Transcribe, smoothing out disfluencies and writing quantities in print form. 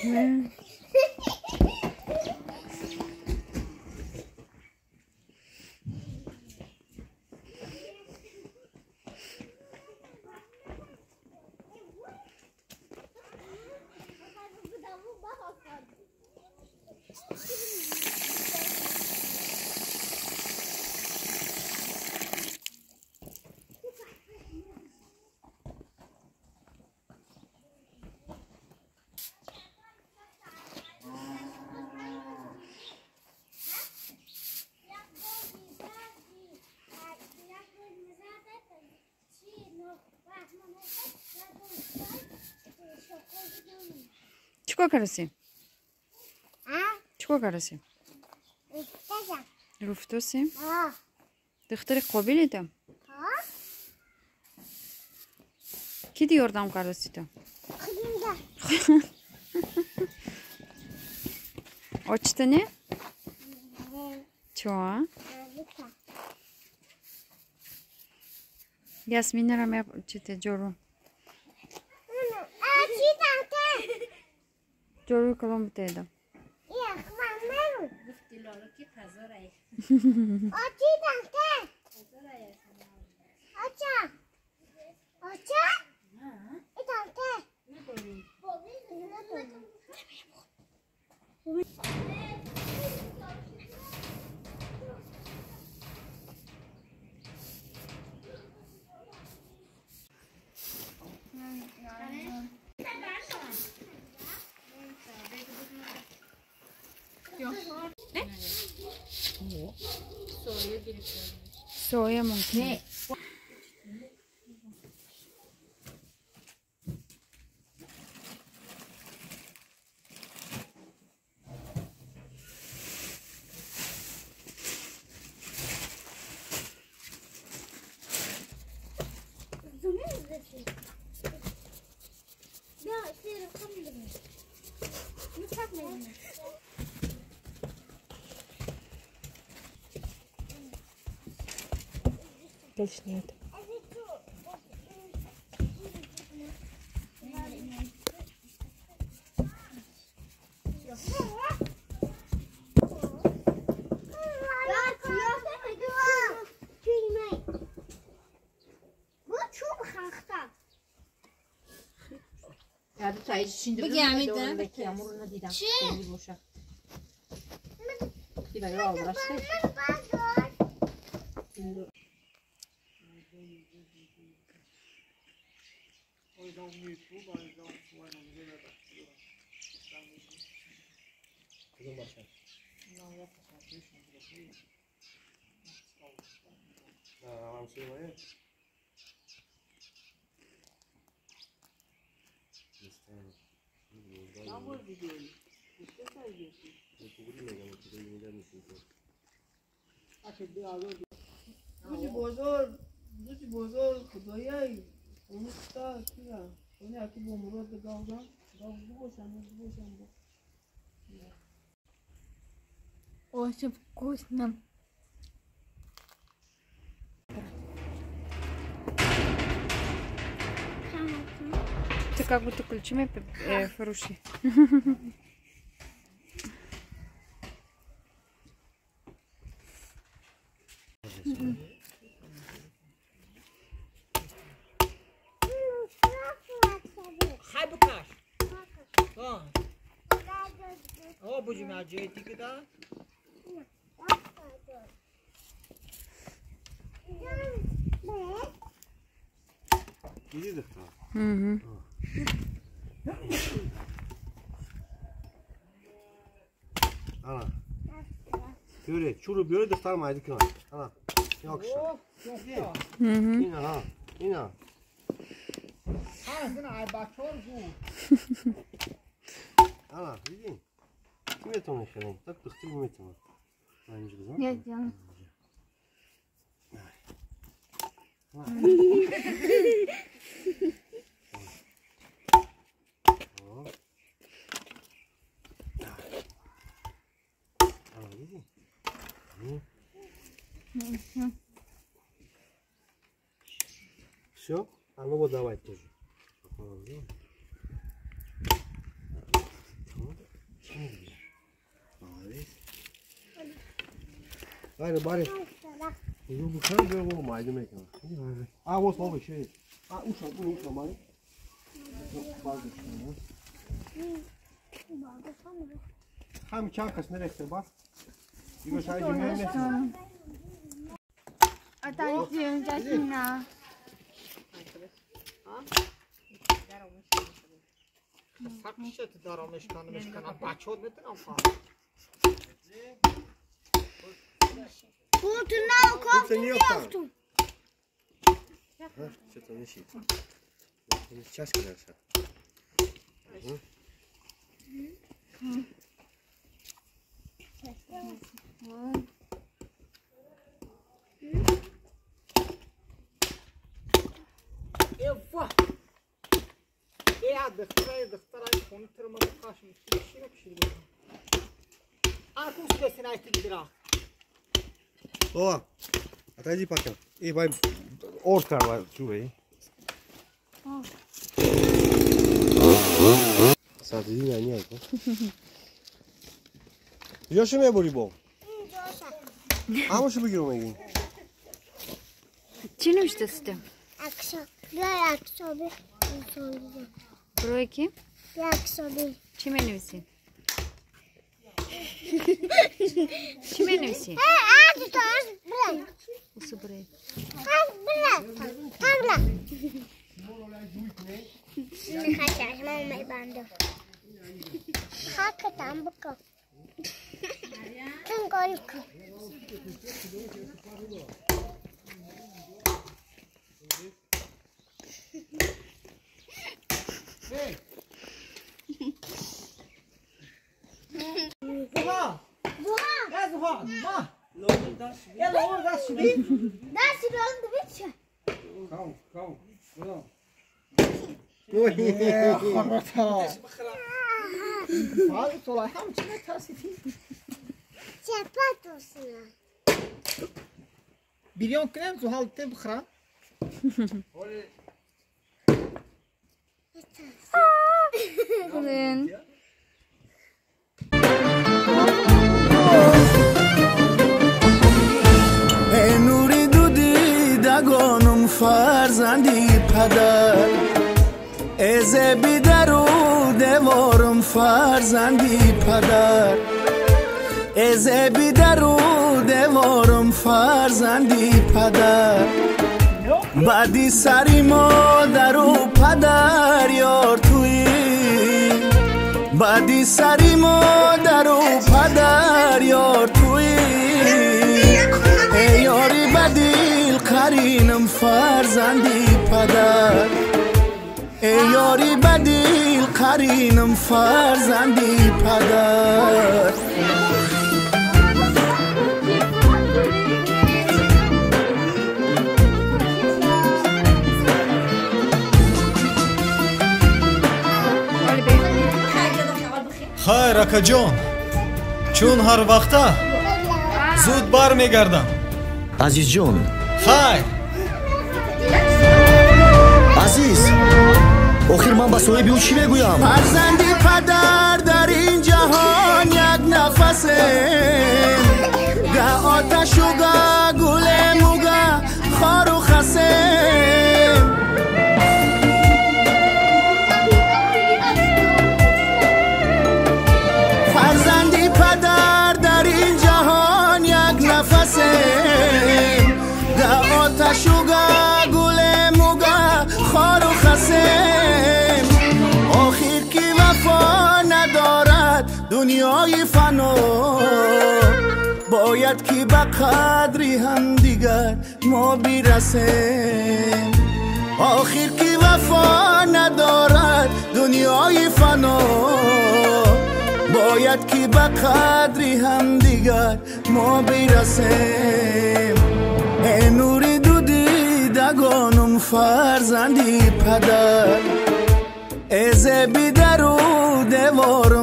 Чӣ кор кардаси? Чӣ кор кардаси? Руфтоси? Духтари қобилита? Ки ди ёрдам кардаси ту? Очта не? Чо? Ясминара ме чите ҷору. Ҷоруи калон битеда. Соя мумкин. Дальше нет. روزی بازار خدایی اون کیا اون یکی با مراد گاوزان گاو باشم باشم. Очень вкусно. Ты как будто ключами фаруши. Чуру биёре духтар майди кунад. Ана. Якша. Ина ҳа. Ина. Ана, диди? Ки метавонӣ хеле? Так духтар метавонад. Я сделаю. Все? А ну вот давай тоже. Хайр баре. Ю бухар бо майда мекунам. А вот бобо ши. А уша уша май. Ҳам чанд кас нерехте ба? Иго шай ҷумъа А О, отойди пока. И вай, Оскар, чувай. Садина не. Ёши мебури бо. Амошу бигиру меги. Чӣ навиштасте? Барои ки? Чӣ менависӣ? Чӣ менависӣ? Bilion krem zuhal te bkhra. Блин. Нури дудидагонум фарзанди падар, эзе бидару деворум фарзанди падар, эзе бидару деворум фарзанди падар, баъди сари модару падар ёр туӣ, баъди сари модару падар ёр туӣ, эй ёри ба дил қаринам фарзанди падар, эй ёри ба дил қаринам фарзанди падар. Хайр, акаҷон, чун ҳар вақта зуд бармегардам. Азизҷон. Хайр. Азиз, охир ман ба соҳиби ӯ чӣ мегӯям? Фарзанди падар дар ин ҷаҳон як нафасем, га оташу га гулему га хору хасем. Фарзанди падар дар ин ҷаҳон як нафасем, га оташу га гулему га хору хасем. Охир ки вафо надорад дунёи фано, бояд ки ба қадри ҳамдигар мо бирасем. Охир ки вафо надорад дунёи фано, бояд ки ба қадри ҳамдигар мо бирасем. Э нури дудидагонум фарзанди падар, э зеби дару деворум.